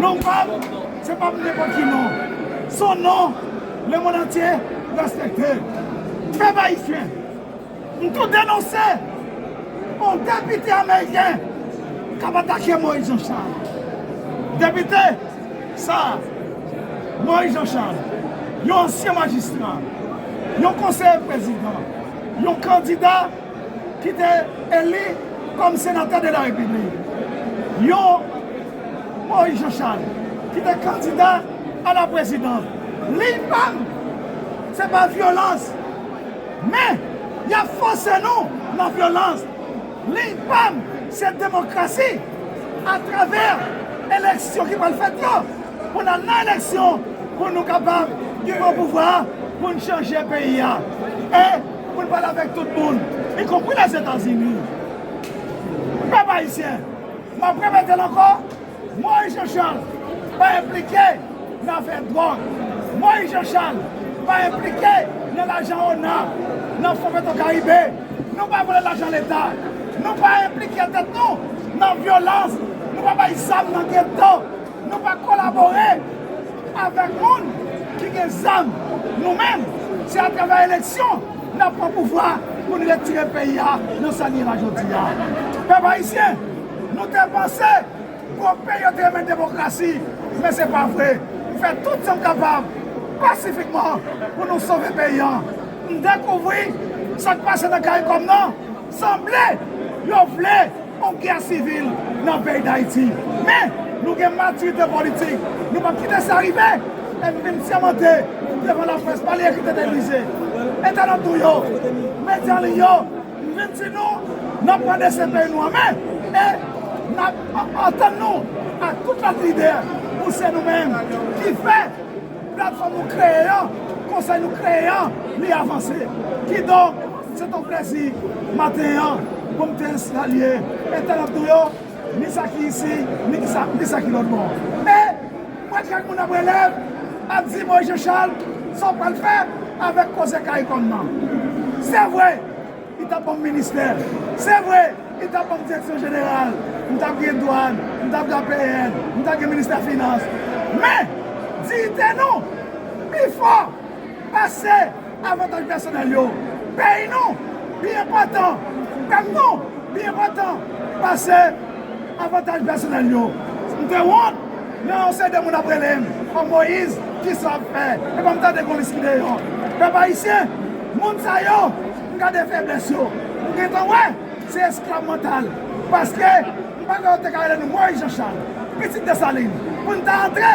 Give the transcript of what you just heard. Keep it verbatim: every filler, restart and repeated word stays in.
Non pa m, se pa m nenpòt ki non. Se yon non lemonn antye respekte. Pèp ayisyen, m tou denonse yon depite ameriken k ap atake Moïse Jean Charles. Depite sa, Moïse Jean Charles, yon ansyen majistra, yon konseye prezidan, yon kandida ki te eli kòm senatè de la repiblik. Yon Moïse Jean Charles ki te kandida a la prezidans. Liy pa m, se pa vyolans. Men, y ap fòse nou nan vyolans. Liy pa m, se demokrasi atravè eleksyon ki pral fèt yo. Pou n al nan eleksyon, pou nou kapab rive o pouvwa, pou n chanje peyi a. E pou n pale avèk tout moun, ikonpri Lèzetazini. Pèp ayisyen, m ap repete l ankò, Moïse Jean Charles pa enplike nan afè dwòg. Moïse Jean Charles pa enplike nan lajan ona, nan Fon Petro Caribe. Nou pa vòlè lajan Leta. Nou pa enplike tèt nou nan vyolans. Nou pa bay zam nan geto. Nou pa kolabore avèk moun ki gen zam. Nou menm, se atravè eleksyon n ap pran pouvwa pou n retire peyi a nan sa l ye la jodi a. Pèp ayisyen, nou te panse gwo peyi yo te renmen demokrasi, men se pa vre. M fè tout sa m kapab pasifikman pou nou sove peyi an. M dekouvri sa k pase nan CARICOM nan. Sanble yo vle yon gè sivil nan peyi Dayiti. Men, nou gen matirite politik. Nou p ap kite sa rive. E m vin sèmante devan laprès, pa li ekri tete Elize, entènot nou yo, medya an liy yo, m vin di nou, n ap pran desten peyi nou an men. E n ap a- antann nou ak tout lòt lidè pou se nou menm ki fè platfòm nou kreye an, konsèy nou kreye an, li avanse. Kidonk, se t on plezi maten an pou m te salye entènot nou yo, ni sa ki isi, ni ki sa, ni sa ki lòt bò. E m wè kèk moun ap rele m, ap di, Moïse Jean Charles, sa w pral fè avèk koze CARICOM nan? Se vre, li t ap ban m ministè. Se vre, li t ap ban m direksyon jeneral. M t ap gen dwàn, m t ap gen A P N, m t ap gen ministè finans. Men, diyite nou pi fò pase avantaj pèsonèl yo. Peyi nou pi enpòtan. Pèp nou pi enpòtan pase avantaj pèsonèl yo. M te wont lè yon seri de moun ap rele m, O Moïse, kisa w ap fè? Epa m tande gon lis ki deyò. Pèp ayisyen, moun sa yo, m gade feblès yo. M gentan wè se esklav mantal. Paske m pa kwè yo te ka rele nou Moïse Jean Charles, pitit Desalin, pou n ta antre